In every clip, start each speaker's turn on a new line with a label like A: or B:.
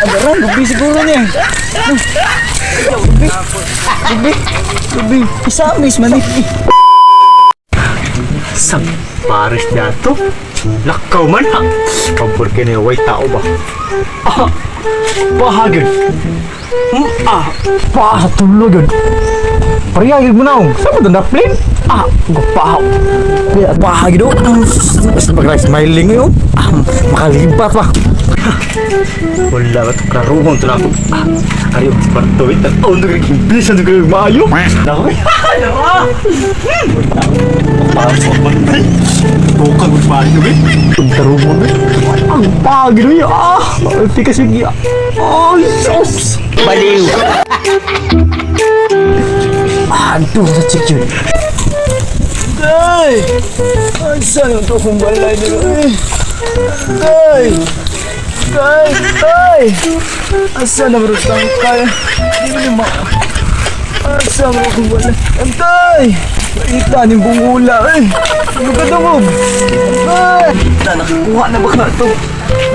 A: Agaran, lubi siguro niya. Lubi. Lubi. Lubi. Isamis man eh.
B: Sa Paris na to. Lakaw man ha. Pabor ka na way tao ba? Ah, bahagin. Ah, pa tulog yun. Pariya yun mo na. Saan mo na plane? Ah, gupahaw. Bahagin do. Basta pag smiling yun. Ah, makalibat pa. Wala ba ito? Klaruhon ito na ako. Ah, ayaw, si Bartowit. Oh, nagiging bisa nagiging maayo. Nako. Ah! Pasok man. Tukang maayo eh. Ang tarumon eh. Ang pagin eh. Ah, hindi kasi Oh, sus.
A: Baliw. Ah, ito sa chick yun. Tay! Asa na ito akong balay nila eh? Tay! Tay! Tay! Asa na bro tangkay? Di mo ni ma... Asa mo akong balay? Antay! Balita ni bungula eh! Ano ka dungog? Antay! Ta, nakakuha na ba ka ito?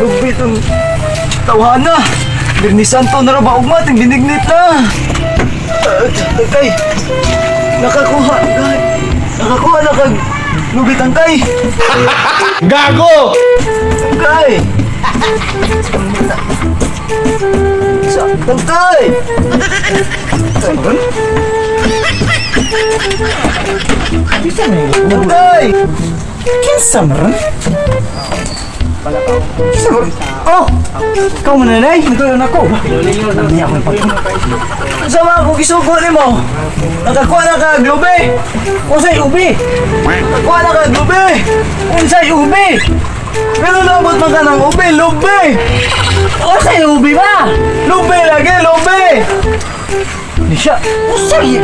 A: Lupit ang tawhana! Birni Santo na ra ba ugma? Ting binignit na! Tangkay! Nakakuha! Kay! Nakakuha na kag lubit tangkay!
B: Gago!
A: Tangkay! Sa tangkay! Tangkay!
B: Kinsa man? Kinsa man? Oh! Ikaw man nanay, nagkaroon ako. Hindi ako nagpag...
A: Unsa man ako gisugo nimo? Nakakuha na kag lubi!
B: Unsay ubi?
A: Nakakuha na kag lubi!
B: Unsay ubi?
A: Pero nabot man ka ng ubi, lubi!
B: Unsay ubi ba?
A: Lubi lagi, lubi!
B: Ni siya. Unsay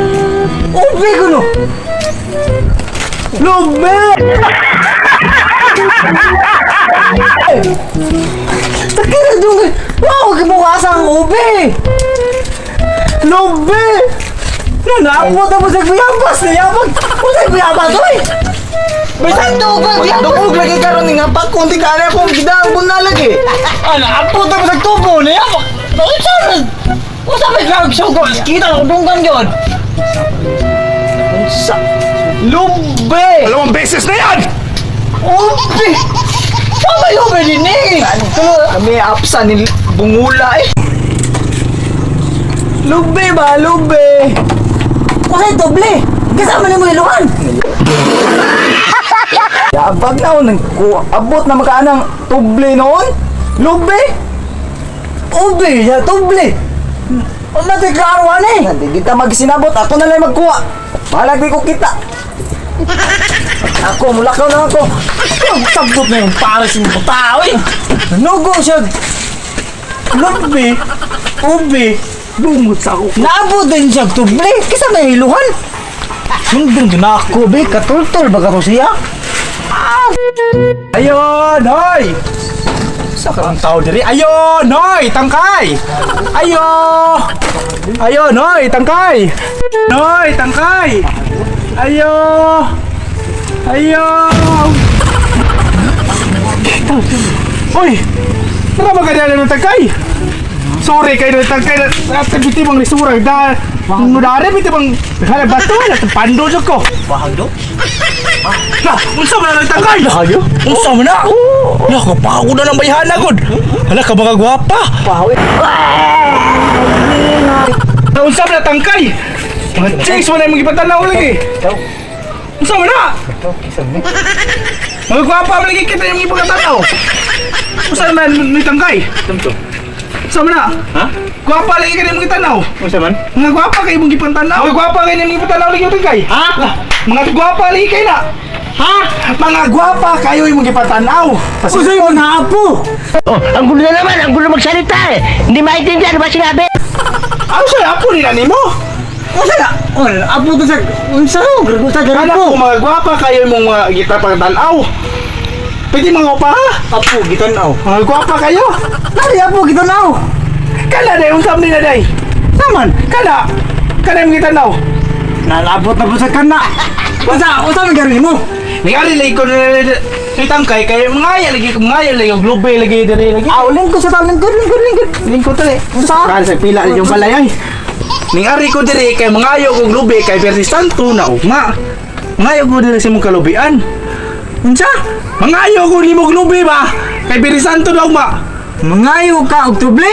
B: ubi kuno?
A: Lubi!
B: Takira dong. Wow, kibukasan ang ubi.
A: Lubi!
B: Nanaapot na mo sa guyabas na yabag. Unsay guyabas oy? Bisan tubig yabag.
A: Dugog lagi karon ni nga pagkunti ka na akong gidambon na lagi.
B: Ah, naapot na mo sa tubo na yabag. Unsa man? Unsa may kag sugo? Kita ko dunggan yun.
A: Unsa? Lubi!
C: 2 beses na yan!
B: Ubi! Sama yung ubi din eh!
A: Kami apsa ni bungula eh. Lubi ba? Lubi!
B: Kasi doble! Kasama ni mo iluhan!
A: Yabag na ako nagkuha. Abot na makaanang tuble noon. Lubi!
B: Ubi! Ya, doble! Ang klaro eh!
A: Hindi kita magsinabot. Ako na lang magkuha. Bahalag di ko kita. Ako, mulakaw na ako.
B: Ang sabot na yung pares yung tao eh! Nanugo siya! Lubi! Ubi!
C: Bungot sa ako.
B: Naabot din siya doble! Kasama yung iluhan! Sundong din ako be! Katultol ba ka to siya?
C: Ayun, hoy! Sa karang tao diri. Ayun, hoy, tangkay! Ayo! Ayun, hoy, tangkay! Hoy, tangkay! Ayo! Ayo! Uy! Tara magkadala ng tangkay! Sorry kayo ng tangkay. At biti bang lisura. Da, nudare biti bang hala bato wala pando jud ko.
B: Bahag do?
C: Lah, unsa man ang tangkay?
B: Bahag yo?
C: Unsa man na? Lah, kapago na ng bayhana gud. Hala ka mga gwapa.
B: Bahag
C: Lah, unsa man na tangkay? Mga chicks man ang gipatanaw lagi. Unsa man na? Mga gwapa man lagi kita yung ipagkatanaw. Unsa man ni tangkay? Unsa man na?
B: Ha?
C: Gwapa lagi ka nimong gitanaw.
B: Unsa man?
C: Mga gwapa kay imong gipantanaw. Mga gwapa kay nimong gipantanaw lagi yung tangkay.
B: Ha?
C: Lah, mga gwapa lagi kay na.
B: Ha?
C: Mga gwapa kayo imong gipatanaw.
B: Unsay mo naapo?
D: Oh, ang gulo na naman, ang gulo magsalita eh. Hindi maintindihan, ano ba sinabi?
C: Ano sa apo nila nimo?
B: Unsa na? Oh, apo to sa unsa ro? Unsa
C: Anak
B: garo
C: ko, mga gwapa kayo imong mga gitapagtanaw. Pwede mga gwapa ha?
B: Apo gitan-aw.
C: Mga gwapa kayo.
B: Nari apo gitan-aw.
C: Kala day, unsam nila day.
B: Saman?
C: Kala. Kala imong gitanaw.
B: Nalabot na po sa kana. Unsa unsa man garo nimo?
C: Ningali lay ko na Kay tangkay kay mga lagi mga lagi og lubi lagi diri lagi.
A: Ah, lingkod sa tao, lingkod, lingkod, lingkod.
C: Lingkod tali.
A: Unsa?
C: Kan sa pila yung balay ay. Ning ari ko diri kay mangayo kog lubi kay Berti Santo na ugma. Mangayo ko diri sa imong kalubian. Unsa? Mangayo ko nimo og lubi ba? Kay Berti Santo na ugma.
A: Mangayo ka og tuble?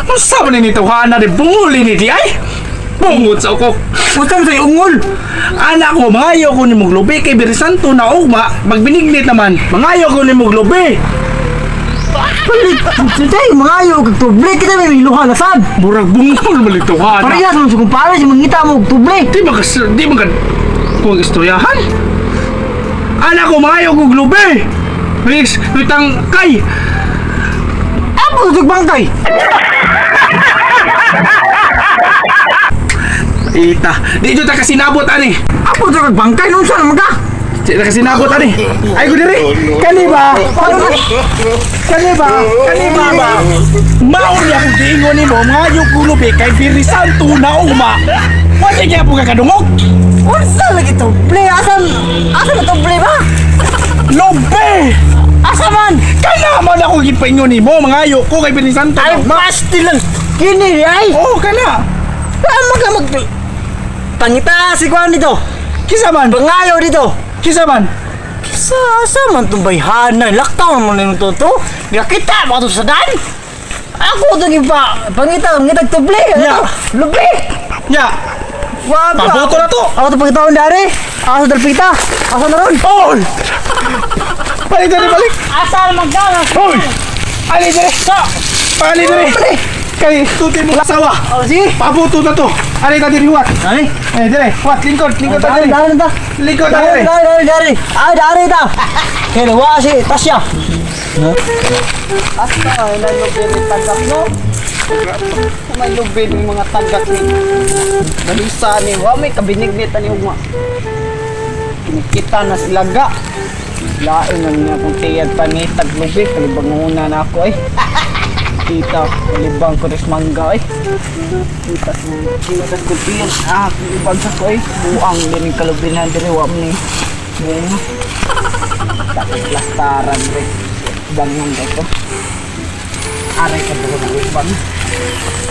C: Unsa man ni tawhana di bungol ni di ay? Bungot sa ko.
A: Unsa man say ungol?
C: Anak ko, mangayo ko nimo og lubi kay Berti Santo na ugma. Magbinignit naman. Mangayo ko nimo og lubi.
A: Palit. Tay, mangayo og tuble kita may hiluhan na sad.
C: Murag bungol man ni tawhana.
A: Parehas man sa kumpara si mangita mo og tuble.
C: Di ba ka kung istoryahan? Anak ko, maayo kong lubi! Please, itang kay!
A: Apo jud bangkay.
C: Ita, di jud ta kasinabot ani.
A: Apo jud bangkay unsa naman ka?
C: Di ta kasinabot ani. Ay ko diri. Kani ba? Kani ba? Kani ba ba? Mao niya kung giingon nimo, maayo kong lubi kay Biri Santo na uma. Wa di kaya po ka kadungog.
A: Unsa lagi tuble? Asa asa na tuble ba?
C: Lubi!
A: Asa man?
C: Kana man ako gipaingon nimo, mangayo ko kay Biri Santo
A: Ay
C: na ugma.
A: pasti lang. Kini ay.
C: Oh, kana.
A: Tama ka mag Pangita si Kwan dito.
C: Kisa man?
A: Pangayo dito.
C: Kisa man?
A: Sa asa man tong bayhana, laktaw man nimo to to. Gakita ba to sa dan? Ako to gipa pangita ngitag tuble.
C: Ya.
A: Lubi.
C: Nya,
A: Wa ba?
C: Paboto na to.
A: Ako to pangitaon dari. Asa dalpita? Asa na ron?
C: Oh! Balik dali, balik!
A: Asa man ka?
C: Hoy! Ali dali! Ali dali! Kay tuti mo asawa.
A: Oh, sige.
C: Pabuto na to. Ali ta diri wat.
A: Ay.
C: Ali diri, wat lingkod, lingkod ta
A: Dari,
C: diri.
A: dari ta.
C: Lingkod ta
A: Dari,
C: diri.
A: dari, dari, dari. Ay, dari ta. Kaya wa si Tasya.
E: Asa ay lubi ni tagak no? May lubi ni mga tagak ni. Balisa ni wa may kabinignit ani ugma. Kinikita na sila ga. Lain na niya kung tiyad pa ni taglubi kalibang una na ako ay. Kita kalibang ko rin mangga ay. Kita kita ko tiyad ah kalibang sa ko ay. Buang din yung kalubinan diri wa man ni. Bunga. Tapos plastaran rin. Bangon ko. Aray ka ba ng ibang?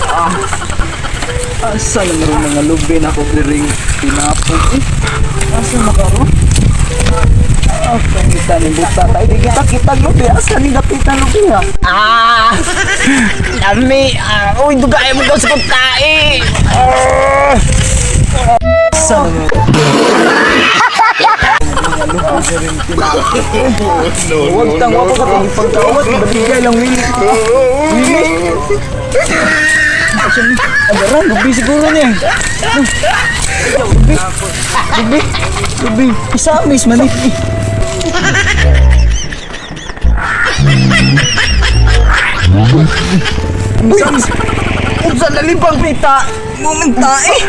E: Ah.
A: Asa naman yung mga lubi na ako ring tinapon eh. Asa makaroon? Ah, pangita ni buta tayo. Di kita kita lubi. Asa ni dapitan lubi ha?
D: Ah! Lami! Ah, uy, dugay mo daw sa pagkain!
A: Asa naman? Huwag tang wako ka pagpagkawat. Baligay lang wili. Wili. Agaran, lubi siguro niya. Lubi. Lubi. Lubi. Isamis man eh. Isamis. Unsa nalibang pita? Momenta eh.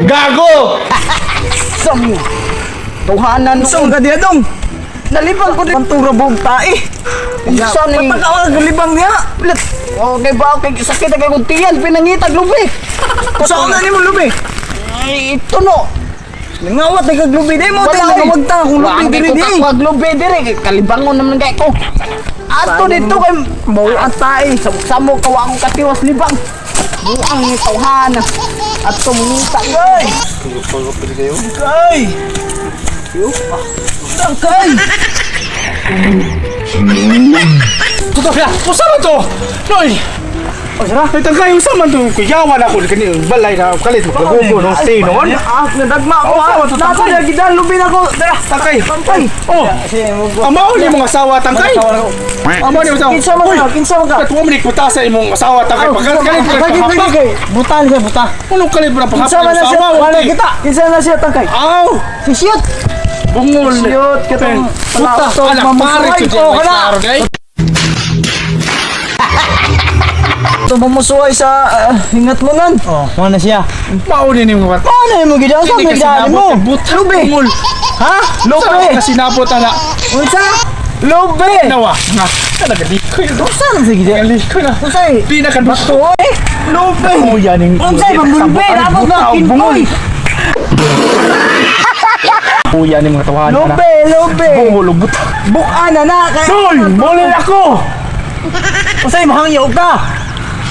C: Gago!
E: Samo. Tuhanan
A: Unsa man ka diha dong?
E: Nalibang ko din.
A: Pantura buong tae.
E: Unsa ni?
A: Patakaw ang libang niya.
E: Okay ba? Okay, sakit ang kong tiyan. Pinangitag lubi.
A: Sa una nimo lubi.
E: Ay, ito no.
A: Nangawat na kag lubi di mo tayo nangawagta kung lubi diri di.
E: Wag lubi diri. Kalibangon naman kay ko. Ato dito kay
A: Mao ang tae.
E: Samo kawa akong katiwas libang. Buang ni tawhan. Ato mungita.
A: Ay! Kay! Tangkay!
C: Tuto siya. Usa man to? Noy!
A: O sara.
C: Ay tangkay usa man to. Kuyawan ako kani balay na kalit magagugo no stay noon.
A: Ah, nadagma ako.
C: Oh, sama to,
A: Nasa
C: tangkay.
A: na gidan lubi na ko. Dara.
C: Tangkay.
A: Tangkay.
C: Oh, amao ni mong asawa tangkay. Amao ni mong asawa.
A: Kinsa man ka? Kinsa man ka?
C: Kat wa man kuta sa imong asawa tangkay. Pagkalit kalit
A: Kay kay kay. Buta niya buta.
C: Ano kalit mo na
A: Kinsa man na siya? Wala kita. Kinsa na siya tangkay?
C: Aw!
A: Si Shit.
C: Bungol.
A: Shit katong
C: Puta,
A: palato
C: anak
A: mamusuhay.
C: pare
A: Oh, kana. Ito mamusuhay sa hingat mo nan. Oh, mana siya?
C: Mao ni nimong wat.
A: Paano mo gidan sa
C: Hindi
A: may
C: ka
A: dali mo?
C: sinabot, buta.
A: Lubi.
C: Bungol.
A: Ha? Lubi.
C: Sa sinabot ana.
A: Unsa? Lubi.
C: Nawa. Nga. Talaga likoy.
A: Unsa nang sige diyan?
C: Likoy na.
A: Unsa eh?
C: Pinaka
A: Bato eh. Lubi.
C: Kuya ning
A: Unsa eh pambulbi? Abot na
C: Bungol.
A: kinpoy.
C: Kuya ni mga tawahan na.
A: Lube, lube.
C: Bungol buta.
A: Buka na na kay.
C: Tol, muli na ko.
A: Usay mahangyo ka.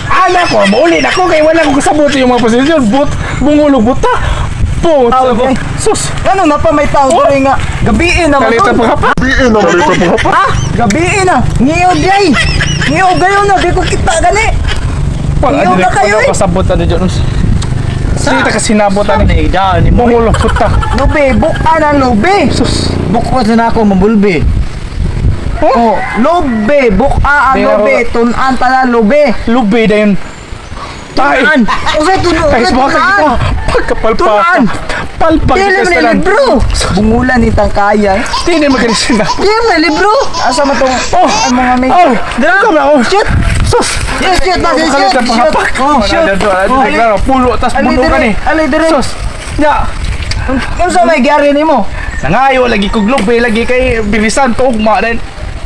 C: Ana ko, mauli na ko kay wala ko kasabot yung mga posisyon. But bungol buta. Put.
A: Ah, okay.
C: Sus.
A: Ano na pa may tao
C: Oh.
A: diri nga. Gabiin na
C: Kalita pa ka pa.
A: Ha? Gabiin na. Ngiyog gay. Ngiyog gayon na di ko kita gani.
C: Wala
A: Iyaw
C: dili
A: na kayo, eh.
C: kasabot ani dyan. Sita ka sinabot ani. Bungol buta.
A: Lube, buka na lube.
C: Sus.
E: Bukod na ako mabulbi.
A: Oh, lube, buka ang
C: Pero-
A: lube, tun-an tanan lube.
C: Lube dayon. Tay.
A: Tun-an. Usay tun-an.
C: Ay, suwaka
A: Tun-an.
C: kita. Pagkapalpa.
A: Tun-an.
C: Palpag
A: Dili
C: kita
A: man
C: sa
A: ni
C: tanan.
A: libro. Bungulan ni tangkaya.
C: Dili man kini sinabot.
A: Dili man libro. Asa man tong
C: Oh,
A: ang mga may
C: Oh, dala na oh. Shit. Sus.
A: Yes, shoot na, yes, shoot, shoot.
C: Oh,
A: Shoot.
C: shoot. Klaro, pulo tas
A: Ali
C: buno ka
A: dire,
C: ni.
A: ali dire.
C: Sus. Nya.
A: Unsa may gyari nimo?
C: Nangayo lagi kog lubi lagi kay bilisan to ugma din.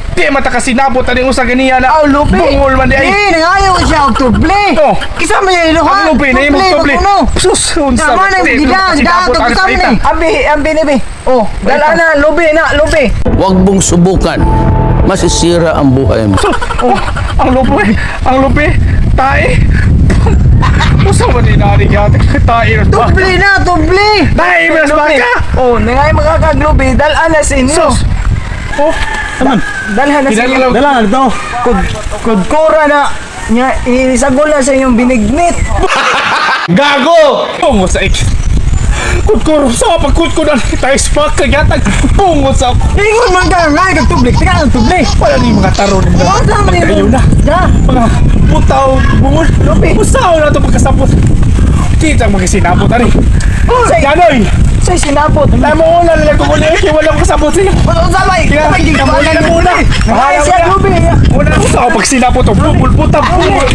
C: Di mata ka sinabot ani usa ganiya na.
A: Aw, lubi.
C: Bungol man di ay.
A: Di, nangayo siya og tuble.
C: Oh.
A: Kisa man yung iluhan.
C: Ang lubi na imong tuble. Sus, unsa
A: Tama na
C: Di,
A: yung
C: mata
A: gida,
C: ka
A: gida,
C: sinabot ani
A: kasama
C: palita.
A: ni. Ambi, ambi ni bi. Oh, dala na, lubi na, lubi.
F: Huwag mong subukan. Masisira ang buhay mo.
C: Sus, oh, ang lubi, ang lubi. Tae. Usa man ni nari gyud tae ras baka.
A: Tuble na, tuble.
C: Tae ras baka.
A: Oh, nangay makakaglubi, dala na sa inyo.
C: Sus. Oh,
A: Dalhan na sa inyo.
C: Dala
B: na dito.
A: Kud, kudkura na. Nya, isagol na sa inyong binignit.
C: Gago! Pungot sa ik. Kudkuro sa pagkudkod ang kita ispak kagatag. Pungot sa ako.
A: Ingon man ka, ngay kag tubli. Tika ang tubli.
C: Wala ni mga taro ni mga
A: Wala man ni
C: Pagkayo na.
A: Ya.
C: Mga putaw bungol.
A: Lupi.
C: Usaw na ito pagkasapot. Kita mga sinabot ani.
A: Say,
C: Ganoy!
A: say sinabot.
C: Lamo na lang ko ulit. Wala ko kasabot siya.
A: Unsa may?
C: Kaya,
A: May
C: muna na muna.
A: Ay, siya lubi.
C: Muna na sa pag sinabot. Bungol puta bungol.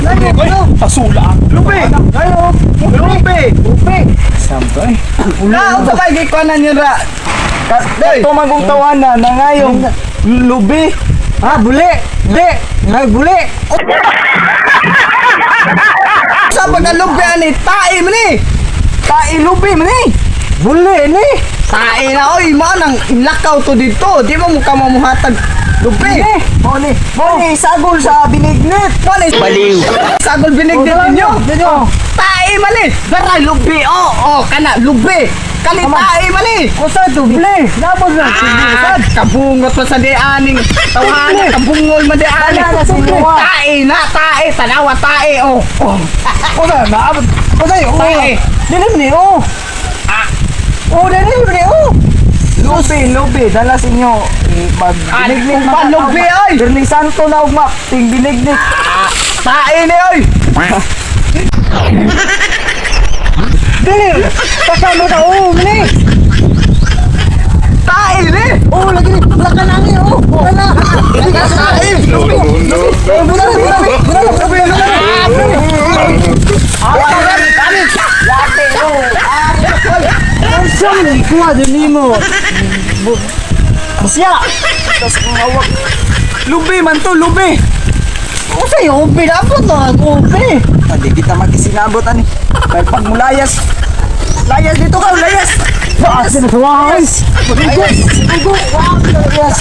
C: Ay, pasula.
A: Lubi. Ayo. Lubi. Lubi.
C: Samto eh.
A: Na, unsa may gikuanan niyo ra? Kato magong tawanan na ngayong lubi. Ha, buli. Di, ngay buli. Sa pagkalubi ani, tae man ni. Tae lubi man ni. Buli ni.
E: Tae na oy, mao nang lakaw to dito. Di mo mukha mamuhatag lubi.
A: Mao ni, mao ni sagol sa binignit.
E: Mao ni
F: Baliw.
E: Sagol binignit ninyo.
A: Ninyo.
E: Tae man ni. Dara lubi. Oh, oh, kana lubi. Kani tae man ni.
A: Usa duble. Labot na
E: Ah, kabungot pa sa di aning tawanan, kabungol man di aning.
A: Wala na sa inyo, ah.
E: Tae na, tae, tanawa tae, oh. Oh,
A: Usa naabot. Usa oh.
E: Tae.
A: Dilim ni oh. Oh, dilim ni oh. Lubi, lubi, dala sa inyo mag
E: Ah,
A: binignit
E: pa, lubi, oy.
A: Birling Santo na ugma, ting binignit.
E: Tae ni oy.
A: Dili, kasama ka oh, mali.
E: Tae ni.
A: Oh, lagi ni, wala ka na ni oh. Wala na. Dili ka
E: Tae.
A: Lubi, lubi, lubi, lubi, lubi, Unsa man kuha din nimo? Siya. Tas mawak. Lubi man to, lubi. Unsa yung ubi dapat to ang ubi. Hindi kita magkisinabot ani. Kay pag mulayas. Layas dito ka, layas. Layas. Layas. Layas. Layas.